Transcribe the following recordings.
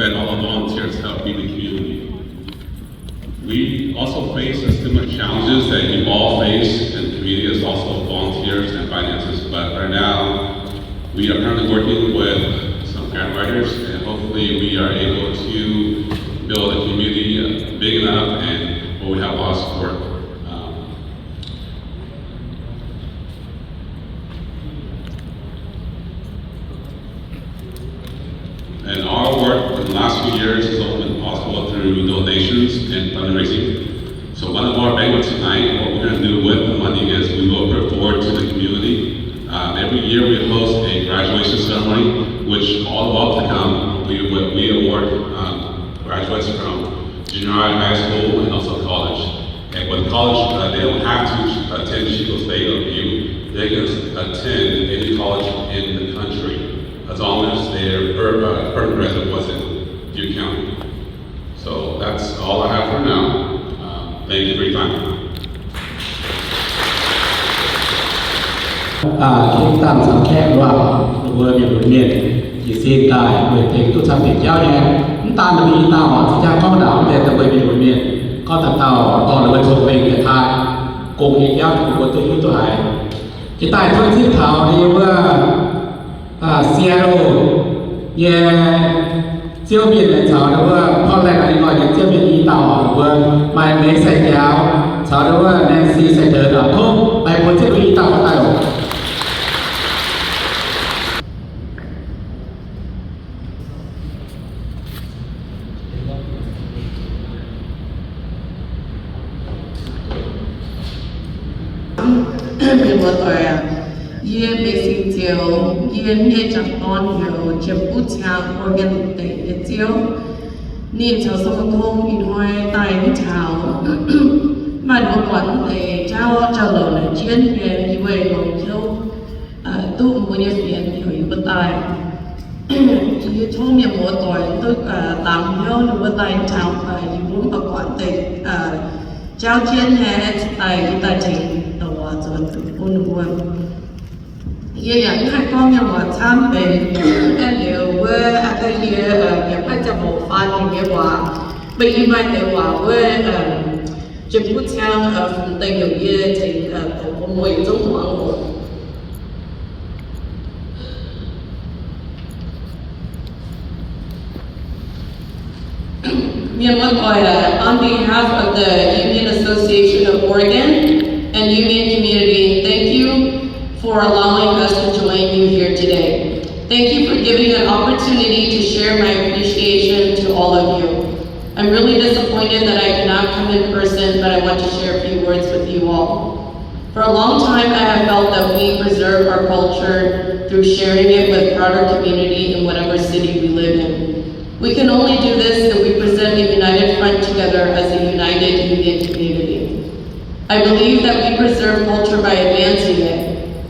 And all the volunteers help feed the community. We also face the similar challenges that you all face in the community as also volunteers and finances. But right now, we are currently working with some grant writers, and hopefully we are able to build a community big enough and where we have a lot of support. Um, And our work in the last few years has only been possible through donations and fundraising. So one of our banquets tonight, what we're gonna do with the money is we will put it forward to the community. Um, every year we host a graduation ceremony, which all are welcome to come. We, we, we award, um, graduates from junior high, high school, and also college. And with college, uh, they don't have to attend Chico State or Butte. They can attend any college in the country as long as their per-, uh, permanent resident was in Butte County. So that's all I have for now. Um, thank you for your time. คิดตั้งสังแคมว่า เวอร์เมียนหมุนเวียน อีกซีกาย เวทเต็งทุกท่านเป็นเจ้าเนี่ย น้ำตาลมันมีตาหวาน สัญญาข้องดาว แต่ตะเวนเป็นหมุนเวียน ก็ตัดเต่า ต่อเลยชมเวงแต่ทาย กงเยียนยักษ์ หัวตัวยุ้ยตัวหาย Jiv daaih cuotv zipv taux yie wuov Seattle nyei ziouv mienh caux wuov Portland, Oregon nyei ziouv mienh i dauh mbuo maaih Meix Sai Njaaux caux wuov Nancy Sai Deix tov maaih mbuo ziouv i dauh daaih oc. Mienh muoz-doic aac, yie Meix Sai Njaaux, yie nyei jangc dorn heuc Jiem Buv Ciang, Oregon deic nyei ziouv. Ninh caux Song Tong ih hnoi daaih mv taux, maaih mbuo buatc mv deix jauv jauv-louc naaic jienv nyei, yie weic longc hnyouv duqv mbuo nyei fienx heuc yie mbuo daaih. Yie tov mienh muoz-doic duqv dangx hnyouv ninh mbuo daaih taux, yie mbuo mv baac buatc deix jauv jienv nyei, daaih yie daaih tengx doqc waac nzuonx bun ninh mbuo. Yie yaac mv haih gorngv mienh waac camv benx, aengx liuz wuov daaih yie yaac maiv ziangh hoc faan ninh nyei waac, mv baac yie maaih deix waac wuov Jiem Buv Ciang fungx deix heuc yie tengx doqc bun mbuo yietc zungv muangx oc. Mienh muoz-doic, on behalf of the Union Association of Oregon and Union Community, thank you for allowing us to join you here today. Thank you for giving an opportunity to share my appreciation to all of you. I'm really disappointed that I cannot come in person, but I want to share a few words with you all. For a long time, I have felt that we preserve our culture through sharing it with broader community in whatever city we live in. We can only do this if we present a united front together as a united Union community. I believe that we preserve culture by advancing it.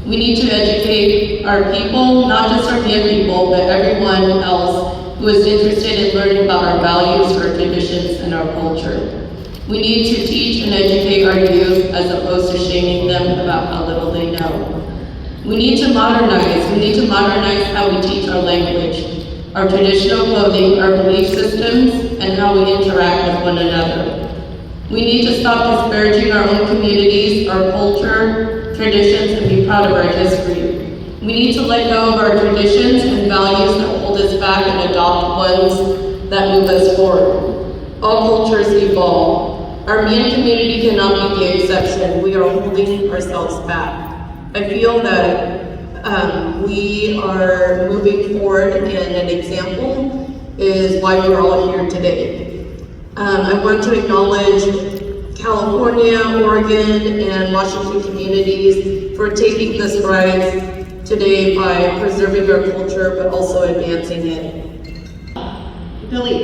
We need to educate our people, not just our Mien people, but everyone else who is interested in learning about our values, our traditions, and our culture. We need to teach and educate our youth as opposed to shaming them about how little they know. We need to modernize. We need to modernize how we teach our language, our traditional clothing, our belief systems, and how we interact with one another. We need to stop disparaging our own communities, our culture, traditions, and be proud of our history. We need to let go of our traditions and values that hold us back and adopt ones that move us forward. All cultures evolve. Our Mien community cannot be the exception. We are holding ourselves back. I feel that, um, we are moving forward, and an example is why we're all here today. Um, I want to acknowledge California, Oregon, and Washington communities for taking the strides today by preserving our culture but also advancing it. Billy,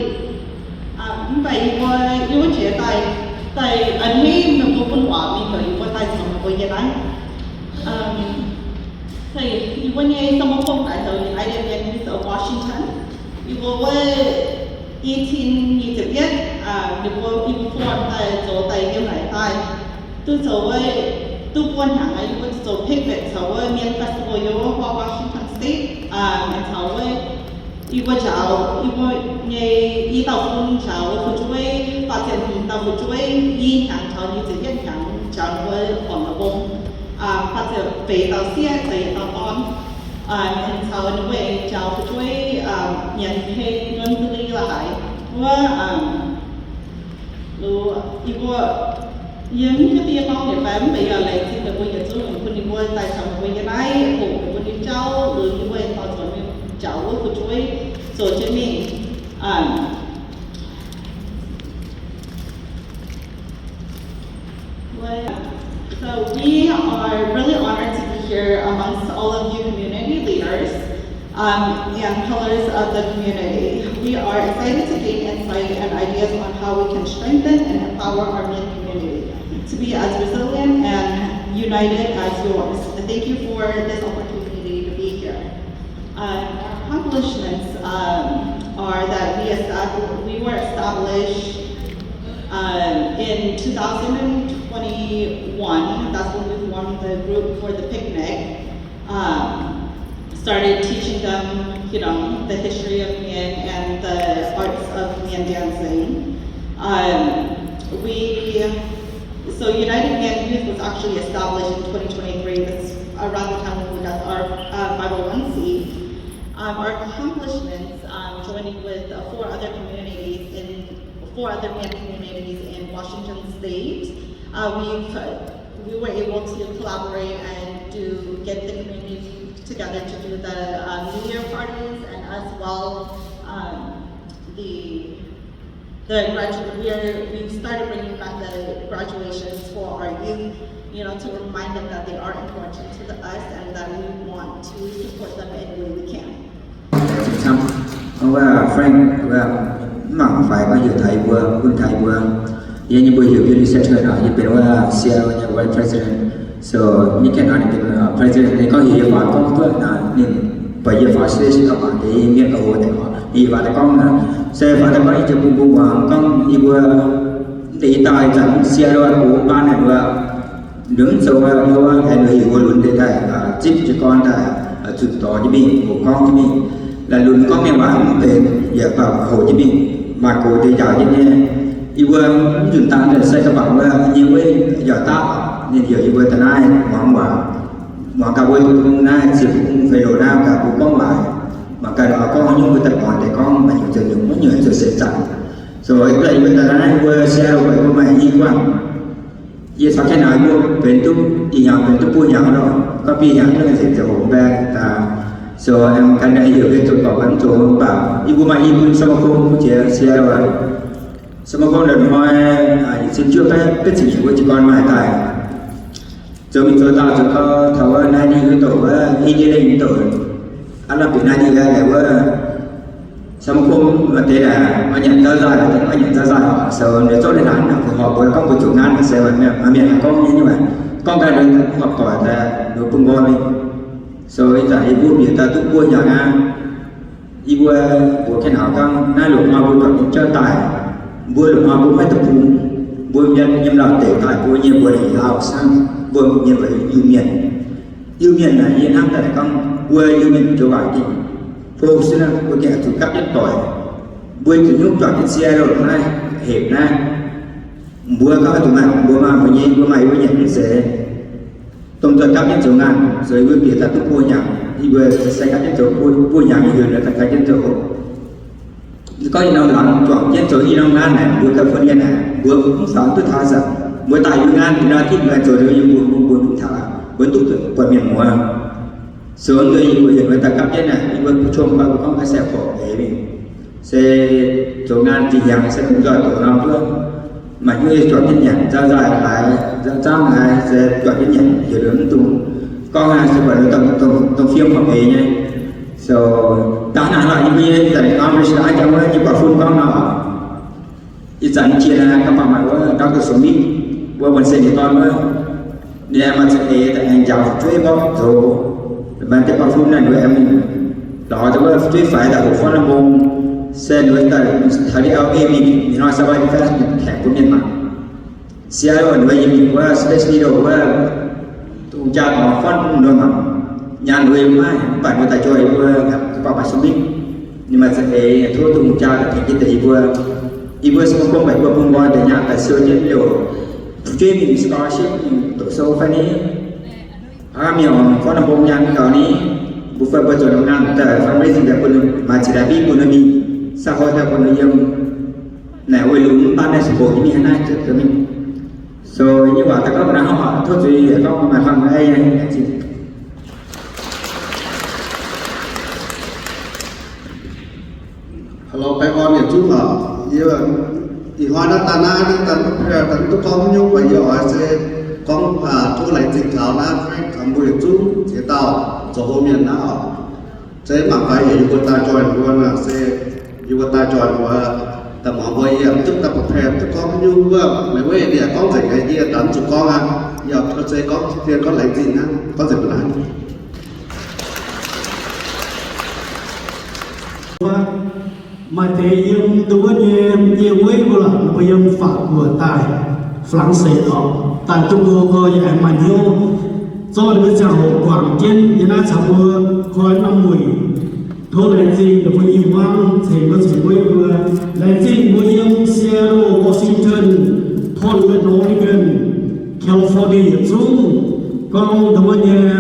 mv baac yie mbuo, yie mbuo jiex daaih, daaih a'hneiv meih mbuo bun waac mingh, yie mbuo daaih caux meih mbuo yiem naaiv. Yie mbuo nyei สมาคม daaih heuc United Mennonites of Washington. Yie mbuo wuov i cin nyic ziepc yietv, ninh mbuo, yie mbuo form daaih zoux daaih yiem naaic daaih, duqv zoux wuov, duqv buo hnyangx yie mbuo zoux picnic caux wuov Mien Festival yiem wuov Washington State, caux wuov Yie mbuo njaaux, yie mbuo nyei i dauh fun njaaux fu'jueiv, faah ziepc hmz dauh fu'jueiv, i hnyangx taux nyic ziepc yietv hnyangx njaaux mbuo horngc la'mbong, faah ziepc feix dauh sieqv, ziepc yietc dauh dorn, caux ninh mbuo njaaux fu'jueiv nyanc hei nzuonx duqv lingh la'haaix wuov. Yie mbuo, yie mv hiuv duqv yie gorngv yietc baeqc mv baac yie laengz zingh meih mbuo yietc zungv bun yie mbuo daaih caux meih mbuo yiem naaiv hoqc meih mbuo nyei jauv, liuz yie mbuo dorh zuqc mingh njaaux wuov fu'jueiv zoux jienv mingh. So we are really honored to be here amongst all of you community leaders, um, and pillars of the community. We are excited to gain insight and ideas on how we can strengthen and empower our Mien community to be as resilient and united as yours. Thank you for this opportunity to be here. Uh, accomplishments, um, are that we estab-, we were established, uh, in two thousand twenty-one. That's when we formed the group for the picnic. Um, started teaching them, you know, the history of Mien and the arts of Mien dancing. Um, we, so United Mien Youth was actually established in twenty twenty-three. That's around the time when we got our, uh, five oh one C. Um, our accomplishments, um, joining with, uh, four other communities in, four other Mien communities in Washington State. Uh, we've, uh, we were able to collaborate and do, get the community together to do the, um, New Year parties, and as well, um, the, the gradu-, we are, we started bringing back the graduations for our youth, you know, to remind them that they are important to the, us and that we want to support them any way we can. Frank, mv mangc faix gorngv heuc taux yie mbuo, bun taux yie mbuo. Yie nyei mbuo heuc Billy Sexton, yie benx wuov Seattle nyei vice president. So, yie ganh naaic ninh benx president, ninh gorngv heuc yie faaux gorngv duqv, ninh buatc yie faaux stage gauh mangc deix mienh gauh oc, ninh gorngv, yie faaux daaih gorngv naaic. Se faaux daaih gorngv yie ziouc bun mbuo muangx gorngv yie mbuo mv deix i dauh ih zanc Seattle gox baan naaic mbuo, ninh mv zoux wuov, aengx heuc mbuo lunx deix daaih zipv jiez gorn daaih zunh dorngx jienv mingh, hoqc gorngv jienv mingh. Laaix lunx gorngv mienh waac mv benx yaac baac hoqc jienv mingh, maaih gox deix njaaux jienv nyei. Yie mbuo mv nzunc dangh se gauh baac wuov nyei wuov yaac dapv, ninh heuc yie mbuo daaih naaiv muangx waac, muangx gaax mbuo naaiv ziepc hmz fei loz naaiv gaax mbuo gorngv waac, mangc gaax gorngv nyungc mbuo daaih muangx deix gorngv maaih nyungc zoux nyungc, maiv nyungc zoux seix zaangc. So, yie mbuo daaih naaiv mbuo Seattle mbuo maaih i guanh. Yie caux Kenneth mbuo benx duqv ih hnyangx benx duqv buo hnyangx nor, gorngv biei hnyangx duqv nzengc ziangh hoc mv baac daaih. So, aengx ganh heuc mbuo zoux gorqv mv zoux mv baac yie mbuo maaih i bun สมาคม jiex Seattle. สมาคม ndongc hnoi, ih cin juov baeqv betv ziepc nyeic mbuo jiez gorn maaih daaih zoux mingh zoux daaih zoux gau taux wuov naaiv ninh wuov douc wuov i ndie lengh douc, aav lamh bieqc naaiv ninh laeh wuov สมาคม maaih deix naaic oix nyanc nzauv nzaaih, oix nyanc nzauv nzaaih oc. So ninh zouv ninh hnaangx naaic horpc mbuo gorngv mbuo zoux naaiv naaic se maaih mienh haiz gorngv nyei, gorngv ganh ninh horpc doic daaih ninh bun mbuo mingh. So ih zanc yie mbuo bieqc daaih duqv buo hnyangx aqv. Yie mbuo mbuox Kenneth gorngv naaiv loz-hnoi mbuo juangc jienv jauv daaih, mbuo loz-hnoi mbuo maiv deic-bung, mbuo mienh yiem lauh deic daaih mbuo nyei mbuo lingc lauh camv, mbuo nyei mbuo Iu-Mienh. Iu-Mienh naaic yie hnamv daaih gorngv mbuo Iu-Mienh joux waac gengh hlo se naaiv mbuo gengh zuqc gapv jienv doic. Mbuo zuqc nyungc juangc jienv Seattle naaiv hepc naaiv, mbuo gorngv zuqc maaih mbuo maaih mbuo nyei, mbuo maaih mbuo nyei mv zeiz. Dongh zoux gapv jienv zoux ngaanh, zoux yie mbuo bieqc daaih duqv buo hnyangx, yie mbuo se gapv jienv zoux buo, buo hnyangx yie heuc daaih gapv jienv zoux. Gorngv ih norm laangz juangc jienv zoux ih norm ngaanv naaic, mbuo ganh bun yie naaic, mbuo mv faaux duqv taux zanc, mbuo daaih yie ngaanv ih norm titv mbuo zoux liuz yie mbuo, mbuo mv taux, mbuo duqv buatc mienh muoz. So yie mbuo yietc muoz daaih gapv jienv naaic, yie mbuo bun cong mbuo gorngv ga'sie porc eix mingh. Se zoux ngaanv zinh hnyangx se dongh nzoih doqc norm duqv. Maaih hnyouv juangc jienv nyanc, nzauh nzaaih haaix, nzauh nzangv haaix, se juangc jienv nyanc heuc mv dungx gorngv haaix se buatc dongh fiem horpc eix nyei. So dangh naaic lorqc, yie mbuo nyei zanc norm mbuo shaaix jangx wuov nyei guax fun gorngv nor, ih zanc jiex naaic ga'maaih maaih wuov Doctor Smith, wuov Wednesday nyei dorn wuov, ninh maaih za'eix daaih aengx njaaux fu'jueiv mborqv zoux. Maaih deix guax fun naaic ninh mbuo aengx lorz daaih wuov fu'jueiv faix daaih hoqc faanv la'mbong, se ninh mbuo daaih taux L A mingh, ninh hnoi Survivor Fest mingh kaengx bun mienh mangc. Seattle ninh mbuo yiem wuov Space Needle wuov dongh jaa dorngx faanv bun ninh mbuo mangc. Nyaanh ninh mbuo yiem maiv, mv baac ninh mbuo daaih joux yie mbuo ga'maaih maaih Smith. Ninh maaih za'eix tov dungh jaa daaih tengx jienv deix yie mbuo. Yie mbuo se mbuo gomh baeqc mbuo bun nqoi deix nyaanh daaih siou jienv liouc fu'jueiv mingh scholarship mingh doqc sou fai ni. Aav, mienh oc, gorngv norm mbong nyaanh gaux ni, mbuo fai mbuo zoux norm nyaanh daaih fundraising daaih bun, maaih ziex daaih biv bun ninh mingh, saa hnoi daaih bun ninh yiem naaic weih lungh mv baac naaiv se mbuoqc nyei mingh hnangv naaiv ziouc mingh. So, nyei waac daaih gorngv mbuo naaiv hnangv oc, tov zuiz yietc gorngv maaih hlang ei. Hello, baengh orn yietc zungv oc. Yie, ih hnoi naaiv daaih naaiv, daaih duqv gorngv nyungc, mv baac yie oix se gorngv tov laengz zingh taux naaiv Frank caux mbuo yietc zungv ziex dauh zoux hlo mienh naaiv oc. Se mv baac fai heuc yie mbuo daaih join mbuo nor se yie mbuo daaih join mbuo, daaih muangx mbuo yie duqv daaih prepare duqv gorngv nyungc wuov, meih weiv yaac gorngv nzengc, yie daaih mv zuqc gorngv aqv. Yie se gorngv dien gorngv laengz zingh hnangv, gorngv nzengc mbuo naaiv. Maaih deix yiem nduov nyei, yiem weiv mbuo lorqc, mbuo yiem Faac Guoqv daaih, Flangx Seix oc, daaih duqv mbuo gorx yaac maaih hnyouv zorqv ninh mbuo ziangh hoc guangc jienv yiem naaiv caux mbuo koi norm wuic. Tov laengz zingh ninh mbuo i hmuangv ceix mbuo ceix weiv mbuo. Laengz zingh mbuo yiem Seattle, Washington, Portland, Oregon, California yietc zungv, gorngv nduov nyei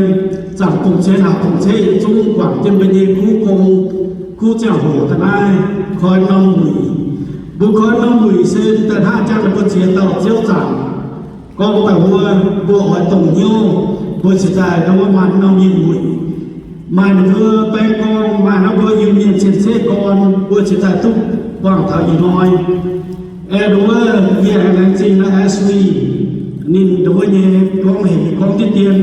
zaangc bung-ceix naaic bung-ceix yietc zungv guangc jienv mbuo nyei kuv gong, kuv ziangh hoc daaih naaiv koi norm wuic. Mbuo koi norm wuic se daaih hnangv jangx ninh mbuo ziex dauh ziouv zaangc gorngv daaih wuov, mbuo oix dongh hnyouv, mbuo cingx daaih wuov maaih norm mienh wuic, maaih ninh mbuo baeng gorn, maaih hnangv mbuo Iu-Mienh cien-ceqv gorn, mbuo cingx daaih duqv buangh taux ih hnoi. Aeqv, nduov yie aengx laengz zingh naaiv Ashley, ninh nduov nyei gorngv hec gorngv diqv dien,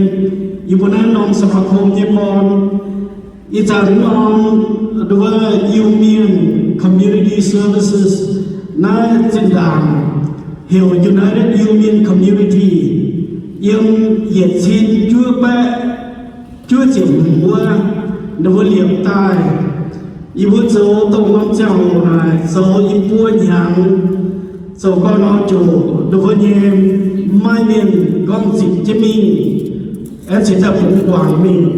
yie mbuo naaiv norm สมาคม nyei gorn. Ih zanc norm nduov Iu-Mienh Community Services naaiv zinh ndaangc heuc United Iu-Mienh Community, yiem yietc cin juov baeqv juov ziepc hmz wuov, ninh mbuo liepc daaih. Yie mbuo zoux dongh norm ziangh hoc naaic zoux i buo hnyangx, zoux gau nor ziouc nduov nyei maiv mienh gorngv zipc jienv mingh, aengx cingx daaih bungx guangc mingh.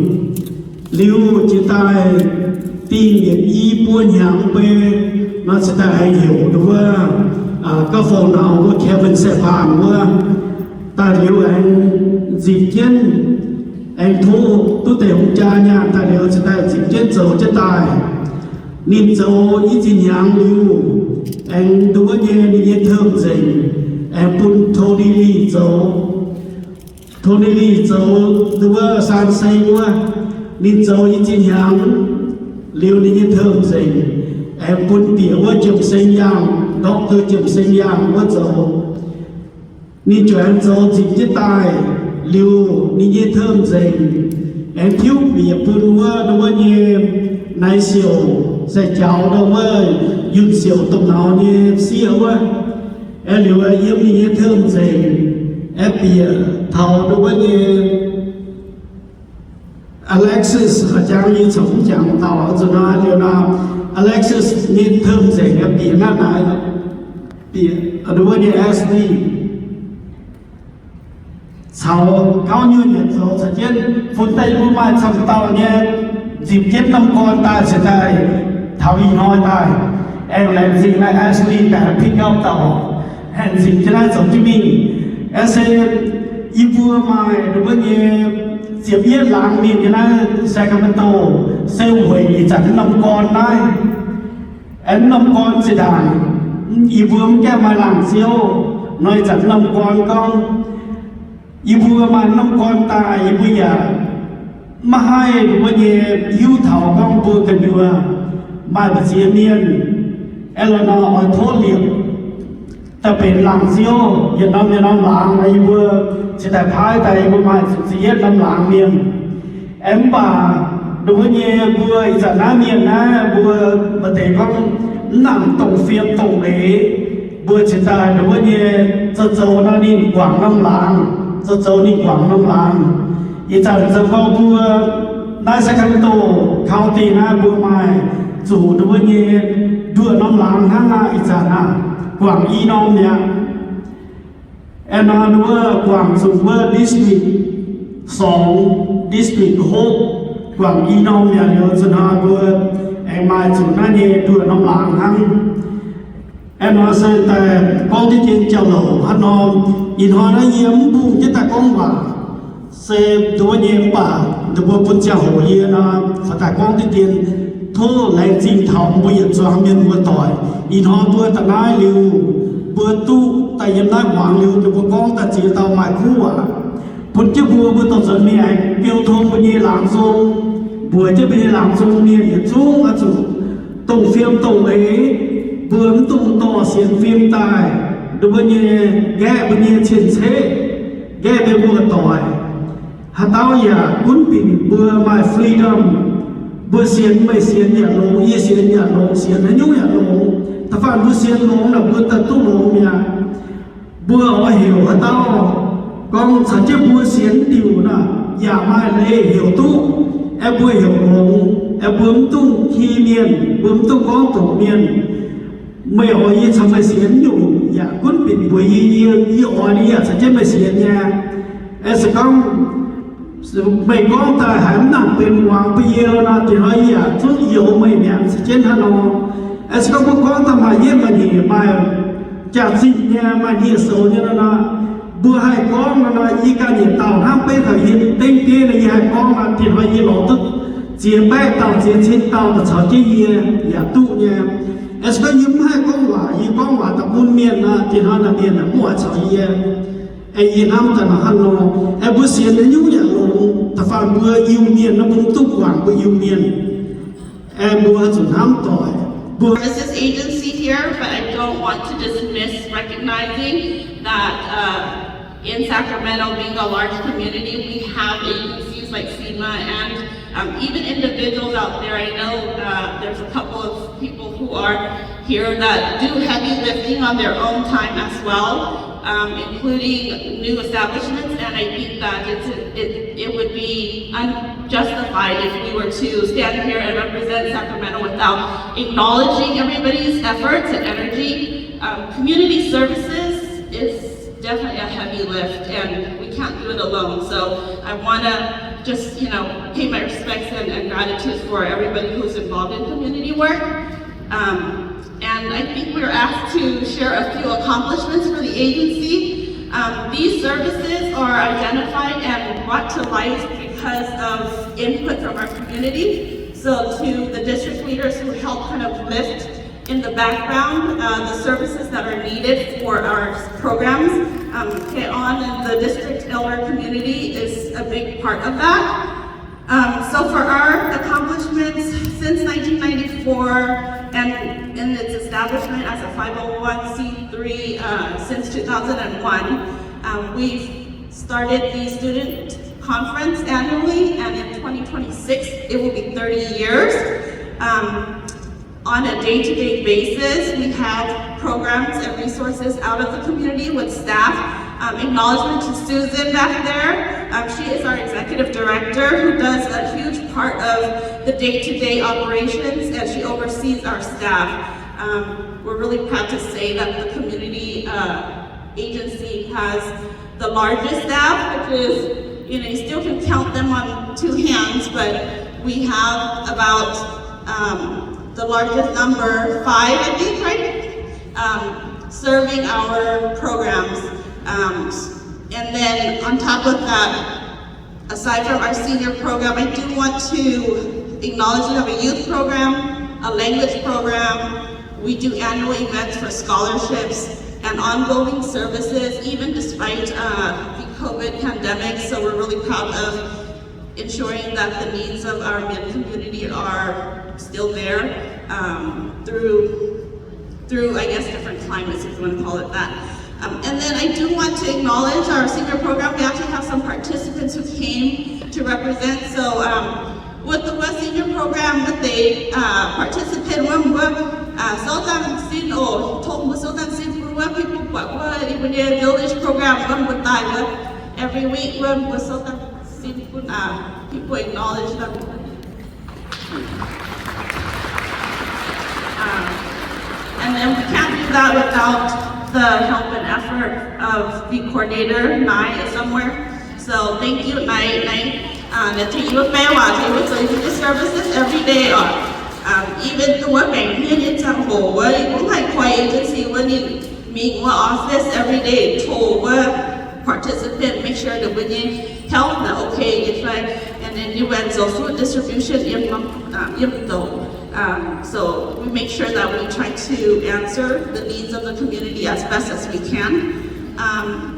Liuz jiex daaih dingh yietc i buo hnyangx mv bei nor cingx daaih aengx heuc nduov wuov, gauh fouc nauz wuov Kevin Sae-Baan wuov daaih liuz aengx nzipc jienv, aengx tov duqv deix hungh jaa nyaanh daaih liuz cingx daaih nzipc jienv zoux jienv daaih. Ninh zoux i zinh hnyangx liuz, aengx nduov nyei ninh nyei term nzengc, aengx bun Tony Lee zoux. Tony Lee zoux nduov San Seng wuov, ninh zoux i zinh hnyangx liuz ninh nyei term nzengc, aengx bun bieqc wuov Jiem Seng Yaangh, Doctor Jiem Seng Yaangh wuov zoux. Ninh ziouc aengx zoux nzipc jienv daaih liuz ninh nyei term nzengc, aengx tiuv bieqc bun wuov nduov nyei naaiv siouc, se jaux nduov wuov yunh siouc domh nauz nyei sieqv wuov. Aengx liuz yiem ninh nyei term nzengc, aengx bieqc taux nduov nyei Alexis, jangx nyei caux mv jangx dauh zuqc nor liuz nor, Alexis nyei term nzengc aengx bieqc naaiv naaic, bieqc nduov nyei Ashley caux gauv nyuonh yietc zoux caux jienv fun daaih mbuo maaih camv dauh nyei nzipc jienv norm gorn daaih cingx daaih taux ih hnoi daaih. Aengx laengz zingh naaiv Ashley daaih pick up dauh, aengx nzipc jienv naaiv zoux jienv mingh. Aengx se yie mbuo maaih nduov nyei ziepc yietv laangz mienh nyei naaiv Sacramento, se weic ih zanc norm gorn naaiv. Aengx norm gorn zinh ndaangc yie mbuo mv gaengh maaih laangz ziouv nor, ih zanc norm gorn gorngv yie mbuo maaih norm gorn daaih, yie mbuo yaac maiv haih nduov nyei hiuv taux gorngv mbuo gu'nyuoz maaih mbu'ziex mienh aengx lorz nor oix tov liepc daaih benx laangz ziouv yietc norm yietc norm laangz. Yie mbuo cingx daaih paaiv daaih yie mbuo maaih ziepc yietv norm laangz mienh. Aengx mv baac nduov nyei mbuo ih zanc naaiv mienh naaiv mbuo maaih deix gorngv mv nangc dongh fiem dongh leiz, mbuo cingx daaih nduov nyei zoux zoux nor ninh guangc norm laangz, zoux zoux ninh guangc norm laangz. Ih zanc zoux gau mbuo naaiv Sacramento County naaiv mbuo maaih zuqc nduov nyei nduoh norm laangz hnangv naaiv ih zanc aah, guangc i norm mi'aqv. Aengx nor nduov guangc zuqc wuov district sorngx, district hopv, guangc i norm mi'aqv. Liuz zuqc nor mbuo Aengx maaih zuqc naaiv nyei nduoh norm laangz hnangv. Aengx nor se daaih gorngv diqv dien jauv-louc hnangv nor, ih hnoi naaiv yie mv bungx jienv daaih gorngv waac, se nduov nyei mv baac ninh mbuo bun ziangh hoc yie nor, faaux daaih gorngv diqv dien. Tov laengz zingh taux mbuo yietc zuangx mienh muoz-doic. Ih hnoi mbuo da'naaiv liuz, mbuo duqv daaih yiem naaiv muangx liuz, ninh mbuo gorngv daaih ziex dauh maaih kuv waac bun jienv mbuo, mbuo dorh nzuonx mingh aengx biou tong mbuo nyei laangz zong, mbuox jienv mbuo nyei laangz zong mienh yietc zungv oix zuqc dongh fiem dongh eix, mbuo mv dungx dorh sienx fim daaih, mbuo nyei nqaeqv mbuo nyei cien-ceqv, nqaeqv mbuo muoz-doic. Haaix dauh yaac gunv binc mbuo maaih freedom. Mbuo sienx meih sienx yaac longx, yie sienx yaac longx, sienx haaix nyungc yaac longx. Da'faanh mbuo sienx longx naaic mbuo daaih duqv longx mi'aqv. Mbuo oix heuc haaix dauh gorngv caux jienv mbuo sienx diuc naaic, yaac maaih leiz heuc duqv, aeqv, mbuo heuc longx, aeqv, mbuo mv dungx ki mienh, mbuo mv dungx gorngv doqc mienh. Meih oix yie caux meih sienx nyungc yaac gunv binc mbuox yie, yie, yie oix ninh yaac caux jienv meih sienx nyei. Aeqv, se gorngv meih gorngv daaih haiz mv nangc benx muangx bun yie nor, diex hnoi yie yaac zungv youx meih mi'aqv, se jienv hnangv nor. Aeqv, se gorngv mbuo gorngv daaih maaih yietv maaih nyeic maaih jaax-zinh nyei, maaih nyieqc soux nyei nor, mbuo haih gorngv nor, yie ganh yietc dauh hnamv beiv taux yie dengv bieiv nor, yie haih gorngv nor, diex hnoi yie lorz duqv ziex baeqv dauh ziex cin dauh daaih caux jienv yie yaac duqv nyei. Aeqv, se gorngv yie mv haih gorngv waac, yie gorngv waac daaih bun mienh nor, diex hnoi naaic mienh yaac mv oix caux yie. Aeqv, yie hnamv daaih nor hnangv nor. Aeqv, mbuo sienx nyei nyungc yaac longx, da'faanh mbuo Iu-Mienh nor, mbuo mv dungx guangc mbuo Iu-Mienh. Aeqv, mbuo zuqc hnamv doic. Mbuo services agency here, but I don't want to dismiss recognizing that, uh, in Sacramento, being a large community, we have agencies like SEMA and, um, even individuals out there. I know, uh, there's a couple of people who are here that do heavy lifting on their own time as well, um, including new establishments, and I think that it's, it, it would be unjustified if we were to stand here and represent Sacramento without acknowledging everybody's efforts and energy. Um, community services is definitely a heavy lift, and we can't do it alone. So I want to just, you know, pay my respects and, and gratitude for everybody who's involved in community work. Um, and I think we were asked to share a few accomplishments for the agency. Um, these services are identified and brought to light because of input from our community. So to the district leaders who helped kind of lift in the background, uh, the services that are needed for our programs. Um, Keon and the district elder community is a big part of that. Um, so for our accomplishments since nineteen ninety-four and in its establishment as a five oh one c three, uh, since two thousand one, um, we've started the student conference annually, and in twenty twenty-six, it will be thirty years. Um, on a day-to-day basis, we have programs and resources out of the community with staff. Um, acknowledgement to Susan back there. Um, she is our executive director who does a huge part of the day-to-day operations, and she oversees our staff. Um, we're really proud to say that the community, uh, agency has the largest staff, which is, you know, you still can count them on two hands, but we have about, um, the largest number, five, I think, right? Um, serving our programs. Um, and then on top of that, aside from our senior program, I do want to acknowledge we have a youth program, a language program. We do annual events for scholarships and ongoing services, even despite, uh, the COVID pandemic. So we're really proud of ensuring that the needs of our Mien community are still there, um, through through, I guess, different climates, if you want to call it that. Um, and then I do want to acknowledge our senior program. We actually have some participants who came to represent. So, um, with the West Senior Program, with the, uh, participant, when we, uh, Sultan Sin, oh, told me Sultan Sin, we work people, but what, even the village program, when we die, every week, when we Sultan Sin, uh, people acknowledge them. Um, and then we can't do that without the help and effort of the coordinator. Nai is somewhere. So thank you, Nai. Nai, uh, that take you a fair while. They would say you services every day. Or Um, even dongh wuov baengc hmien nyei ziangh hoc wuov, yie mbuo maiv haih koi agency wuov, ninh mingh wuov office every day, tov wuov participant, make sure that mbuo nyei health are okay, it's like, and then yie mbuo zoux food distribution yiem, um, yiem douc. Um, so we make sure that we try to answer the needs of the community as best as we can. Um,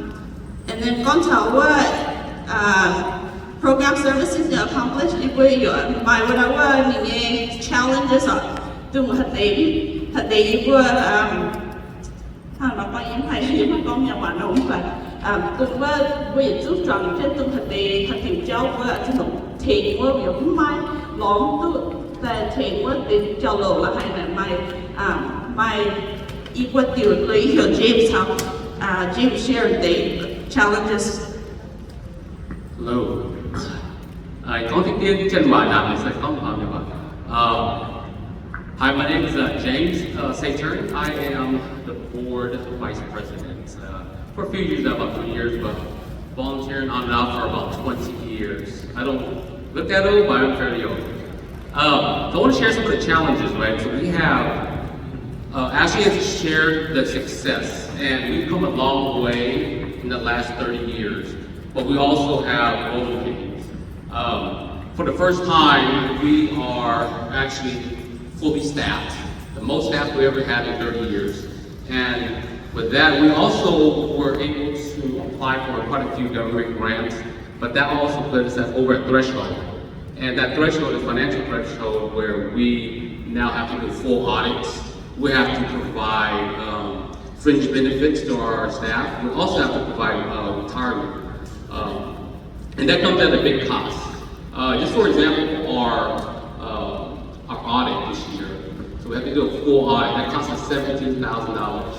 And then gorngv taux wuov, uh, program services nyei accomplish, yie mbuo yaac maaih wuov dauh wuov ninh nyei challenges oc. Dongh haaix deix, haaix deix yie mbuo, um, hnangv nor gorngv yie maiv haih, yie maiv gorngv mienh waac nor, mv baac, um, dongh wuov mbuo yietc zungv juangc jienv dongh haaix deix haaix diuc jauv wuov, zuqc tengx wuov yaac mv maaih, lorz mv duqv, daaih tengx wuov deix jauv-louc la'haih naaic maaih, um, maaih i buo diuc, i heuc James caux, uh, James share the challenges. Hello. Ih gorngv deix dien janx waac naaic, se gorngv haaix nyungc waac. Uh, hi, my name is, uh, James, uh, Saturn. I am the board vice president. Uh, for a few years now, about three years, but volunteering on and off for about twenty years. I don't look that old, but I'm fairly old. Um, so I want to share some of the challenges, right? So we have, uh, Ashley has shared the success, and we've come a long way in the last thirty years, but we also have growing pains. Um, for the first time, we are actually fully staffed, the most staff we ever had in thirty years. And with that, we also were able to apply for quite a few government grants, but that also put us at over a threshold. And that threshold is financial threshold where we now have to do full audits. We have to provide, um, fringe benefits to our staff. We also have to provide, uh, retirement. Um, and that comes at a big cost. Uh, just for example, our, uh, our audit this year. So we have to do a full audit. That cost us seventeen thousand dollars.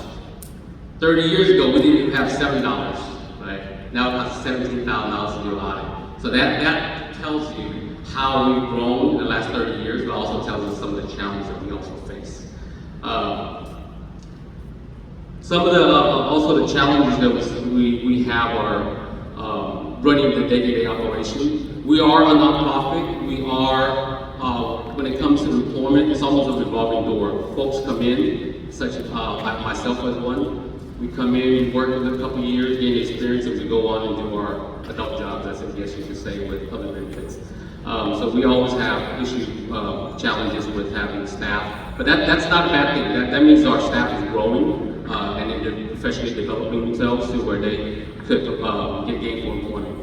Thirty years ago, we didn't even have seven dollars, right? Now it costs seventeen thousand dollars to do an audit. So that, that tells you how we've grown in the last thirty years, but also tells us some of the challenges that we also face. Um, some of the, uh, also the challenges that we, we, we have are, um, running the day-to-day operation. We are a nonprofit. We are, uh, when it comes to employment, it's almost a revolving door. Folks come in, such as, uh, my-, myself as one. We come in, we work a couple years, gain experience, and we go on and do our adult jobs, as I guess you could say, with other benefits. Um, so we always have issue, uh, challenges with having staff, but that, that's not a bad thing. That, that means our staff is growing, uh, and then they're professionally developing themselves to where they could, uh, get gainful employment.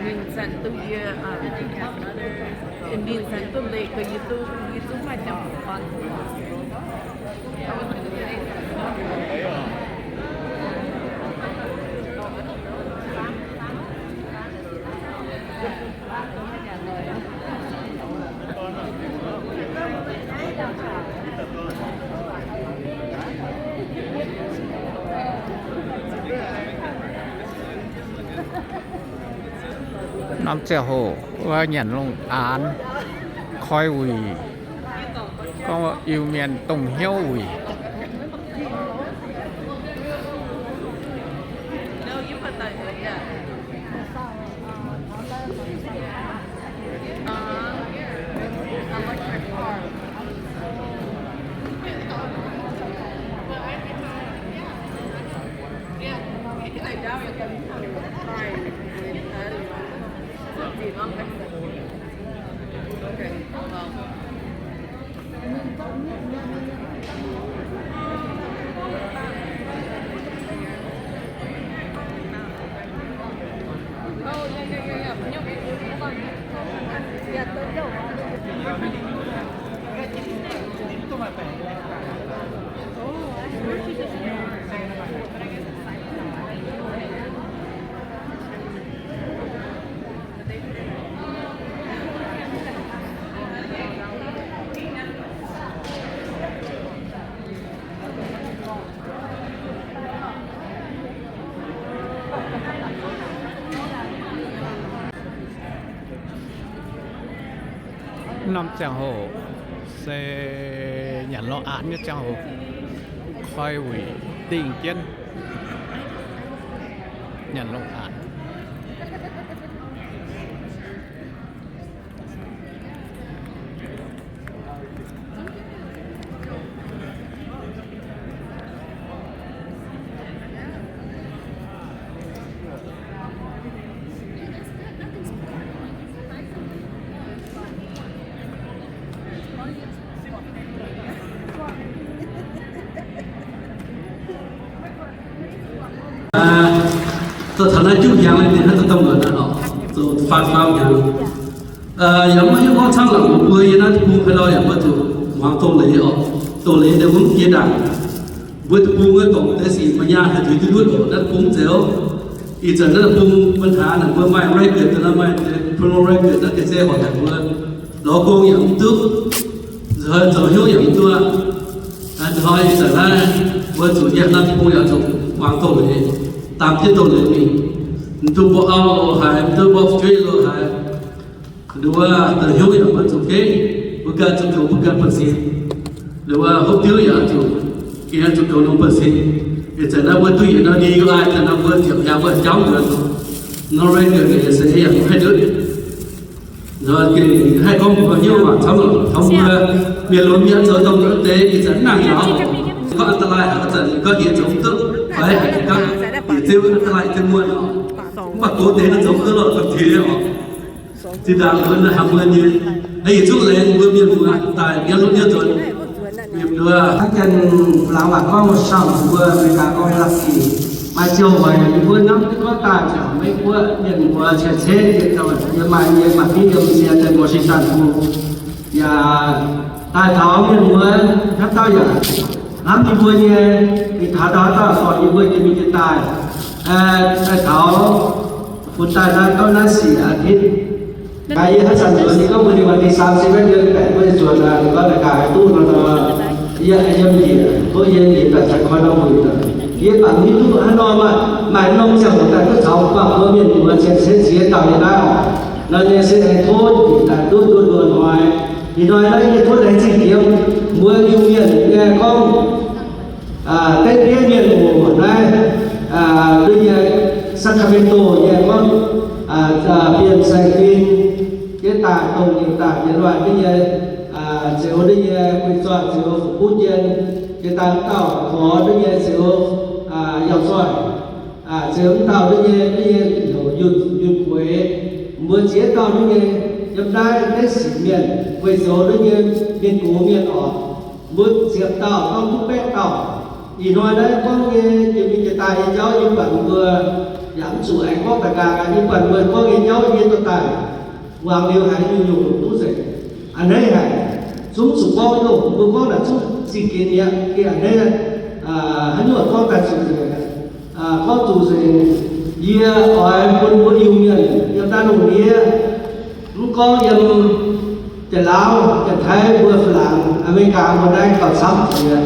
ninh zanc duqv yie, ninh zanc duqv leih gaax yie duqv, yie zungv maaih ziangh hoc gorn. Norm ziangh hoc wuov nyanc lungh aanx koi wuic, gorngv Iu-Mienh dongh hnyouv wuic. Norm ziangh hoc se nyanc longx-aanx nyei ziangh hoc, koi wuic dingh jienv nyanc longx-aanx. Zoux taux naaiv juqv hnyangx nyei, ninh hnangv duqv domh muonz aqv oc, zoux faam faam hnyangx. Yaac maiv hiuv gorngv camv lorqc, mbuo yiem naaiv deic-bung haaix nor yaac mbuo zuqc muangx doz-leiz oc. Doz-leiz ninh mbuo mv jiex ndaangc. Mbuo deic-bung wuov dorngc deix sic maaih nyaanh haih tuix duqv ndutv oc, naaiv deic-bung mv zeiz oc. Ih zanc naaiv deic-bung ปัญหา naaic mbuo maaih แร็กเกอร์ naaiv, maaih พนมแร็กเกอร์ naaiv, ga'sie horpc haic mbuo lorz gong yaac mv duqv, zoux hnyouv yaac mv duqv. Hnoi ih zanc naaiv mbuo zuqc yiem naaiv deic-bung yaac zuqc muangx doz-leiz, daam jienv doz-leiz mingh. Mv duqv mborqv auv loz haic, mv duqv mborqv fu'jueiv loz haic. Nduov, da'hnyouv yaac mbuo zuqc gengh, mbuo ganh zuqc goux mbuo ganh buonv-sin. Nduov, hopv diuv yaac zuqc, gengh zuqc goux ninh buonv-sin. Ih zanc naaiv mbuo duqv yietc norm D U I daaih nor, mbuo ziepc hnyangx mbuo jauv nzuonx. Nor แร็กเกอร์ se yaac mv haih ndutv. Nor gengh haih gorngv mbuo hnyouv mangc camv lorqc, taux mbuo mienh lunx mienh zoux dongh wuov deix ih zanc mv nangh nyaux, gorngv อันตราย haic, ih zanc ninh gorngv hniev zoux mv duqv, fai haic ninh gorngv hniev zeix อันตราย zeix muonh oc. Mv baac gox deix ninh zoux mv duqv lorqc, gamh tiex oc. Zinh ndaangc mbuo hnamv mbuo nyei, yietc zungv laengz mbuo mienh muoz daaih mienh lunx mienh nzuonx. Hnangv janx Laauv waac gorngv, สาม mbuo America gorngv ลัคกี้ maaih ziouc hoic yie mbuo hnamv duqv gorngv daaih ziangx Meiv-Guoqv mienh muoz qiemx cenv yiem maaih nyei maaih div yiem sie daaih Washington Post yaac daaih taux mienh muoz hnamv dauh yaac hnamv yie mbuo nyei, ih taux dauh haaix dauh sorc yie mbuo jiex mingh jiex daaih, daaih taux bun daaih naaiv gauh naaiv siec อาทิตย์ Gaax yie haaix zanc nzuonx, ninh gorngv mbuo ninh maaih di saam se maiv yiem baeqc mbuo nzuonx aqv, ninh gorngv daaih gaax duqv nor nor, yie yiem njiec, tov yie njiec daaih caux koi norm muic. Yie bangc hiuv duqv haaix norm, maaih norm ziangh hoc daaih duqv caux guangc mbuo mienh muoz cien-ceqv ziex dauh nyei naaiv oc. Nor nyei se aengx tov njiec daaih duqv nduov nduov hnoi. Ih hnoi naaiv yie tov laengz zingh jiex mbuo Iu-Mienh nyei gorngv, dengv bieiv mienh oc, naaiv nduov nyei Sacramento nyei gorngv, bienh saeng-fim, jienv daaih dongh ninh daaih jienv waac nduov nyei, ziouc nduov nyei guei zoih ziouc fu-butv jien, jiex daaih dauh gorx nduov nyei ziouc yauh zoih, ziouc mv dauh nduov nyei, nduov nyei heuc yunh, yunh gueix. Mbuo ziex dauh nduov nyei yiem naaiv dengv sic mienh, weic zoux nduov nyei mienh gox mienh oc. Mbuo ziepc dauh gorngv duqv baeqv dauh. Ih hnoi naaiv gorngv nyei jiex mingh jiex daaih nyei jauv yie buatc mbuo yaac mv zuqc aengx gorngv daaih nqaang aqv. Yie buatc mbuo gorngv nyei jauv yie dorh daaih muangx liuz haiz nyungc-nyungc duqv nzengc. A'hneiv haic, zungv zuqc gorngv loh, mbuo gorngv naaic zungv zingh geh mi'aqv. Geh a'hneiv, haaix nyungc gorngv daaih zuqc nzengc, gorngv zuqc nzengc. Yie oix bun mbuo Iu-Mienh yiem naaiv lungh ndiev, mv gorngv yiem Janx-Laauv, Janx-Taiv, mbuo Fin-Laangx, Aa^me^li^gaa, mbuo naaiv gauh camv jiex.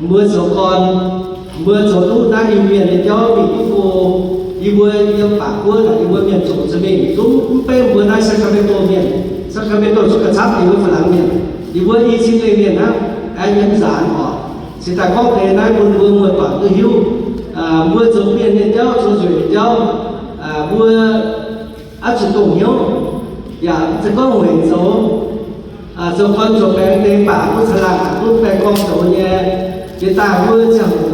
Mbuo zoux gorn, mbuo zoux duqv naaiv Iu-Mienh nyei jauv mingh duqv go. Yie mbuo yiem baac guoqv naaic, yie mbuo mienh zoqc za'mingh zungv mv beiv mbuo naaiv Sacramento mienh. Sacramento zungv gauh camv jiex mbuo Fin-Laangx mienh. Yie mbuo i cin lengh mienh hnangv, aengx yiem zanc oc. Se daaih gorngv deix naaiv bun mbuo muoz-doic duqv hiuv, mbuo zoux mienh nyei jauv, zoux nzueic nyei jauv, mbuo oix zuqc dongh hnyouv, yaac se gorngv weic zoux, zoux gorn zoux baengx deix baac duqv caangh laangh duqv baengh gorngv zoux nyei. Jiex daaih mbuo ziangh hoc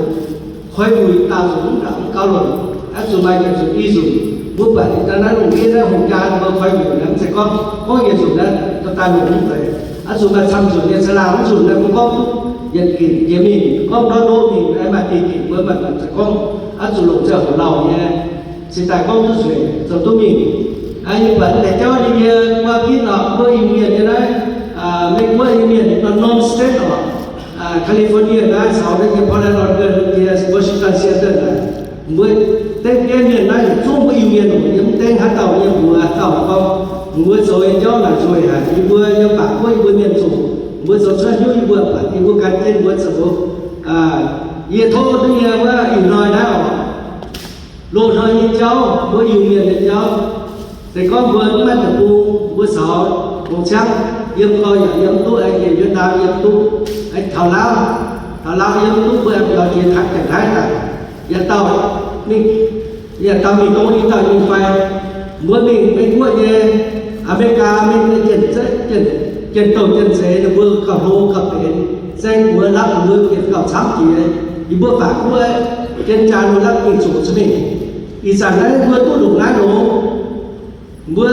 koi wuic daauh nzunc mv gaux mv gaux longc, oix zuqc maaih yietc nzunc i nzunc. Mbuo buatc ninh daaih naaiv lungh ndiev naaiv hungh jaa mbuo koi wuic naaiv mv zeiz gorngv gorngv yietc nzunc naaiv daaih longc mv zeiz. Oix zuqc maaih camv nzunc nyei caangh laangh mv nzunc naaiv mbuo gorngv duqv yietc ginc jiex mingh, gorngv ndortv ndortv mingh naaiv maaih deix ginc mbuo maaih nzunc zeiz gorngv oix zuqc longc ziangh hoc lauh nyei. Cingx daaih gorngv duqv nzueic zoux duqv mingh. Yie buatc deix jauv nyei yie guav ginv lorqc, mbuo Iu-Mienh nyei naaiv, Meiv-Guoqv nyei mienh norm-norm state oc, California naaiv caux naaiv nyei Portland, Oregon, Washington, Seattle naaiv, mbuo dengv bieiv mienh naaiv yietc zungv mbuo Iu-Mienh oc. Yie mv dengv haaix dauh nyei mbuox dauh gorngv mbuo zoux nyei jauv naaic nzueic haic. Yie mbuo yiem baac guoqv yie mbuo mienh zoqc, mbuo zoux cuotv hnyouv yie mbuo buatc yie mbuo gan jienv mbuo zoux. Yie tov duqv nyei wuov ih hnoi naaiv oc, loz-hnoi nyei jauv, mbuo Iu-Mienh nyei jauv, se gorngv mbuo mv maaih deic-bung, mbuo caux hngongx ciangv, yiem gau yaac yiem duqv, aengx njiec yuoqv ndaam yiem duqv, aengx taux Laauv, taux Laauv yiem duqv, mbuo aengx biaux jiex Janx-Taiv daaih. Yietc dauh mingh, yietc dauh mingh dongh, yietc dauh mingh fai. Mbuo mingh Meiv Guoqv nyei, Aa^me^li^gaa mingh nyei, jien, jien-douh jien-seix ninh mbuo gauh hlo gauh benx, saeng-buoz lapv ninh mbuo jiex gauh camv jiex. Yie mbuo faaux guoqv, jien-jaa ninh mbuo lapv mingh zuqc zuqc mingh. Ih zanc naaiv mbuo duqv longc naaiv longx. Mbuo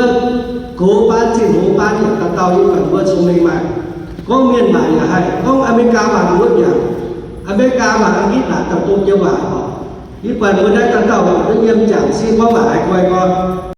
gox baan zinh hoz baan yaac dauh dauh yie buatc mbuo cong-mengh maaih. Gorngv mienh waac yaac haih, gorngv Aa^me^li^gaa waac mbuo mbiaangc, Aa^me^li^gaa waac, Aa^gitc waac dauh dongh jiex waac oc. Yie buatc mbuo naaiv dauh dauh waac duqv yiem jangc sin gorngv waac haiz guai gorx.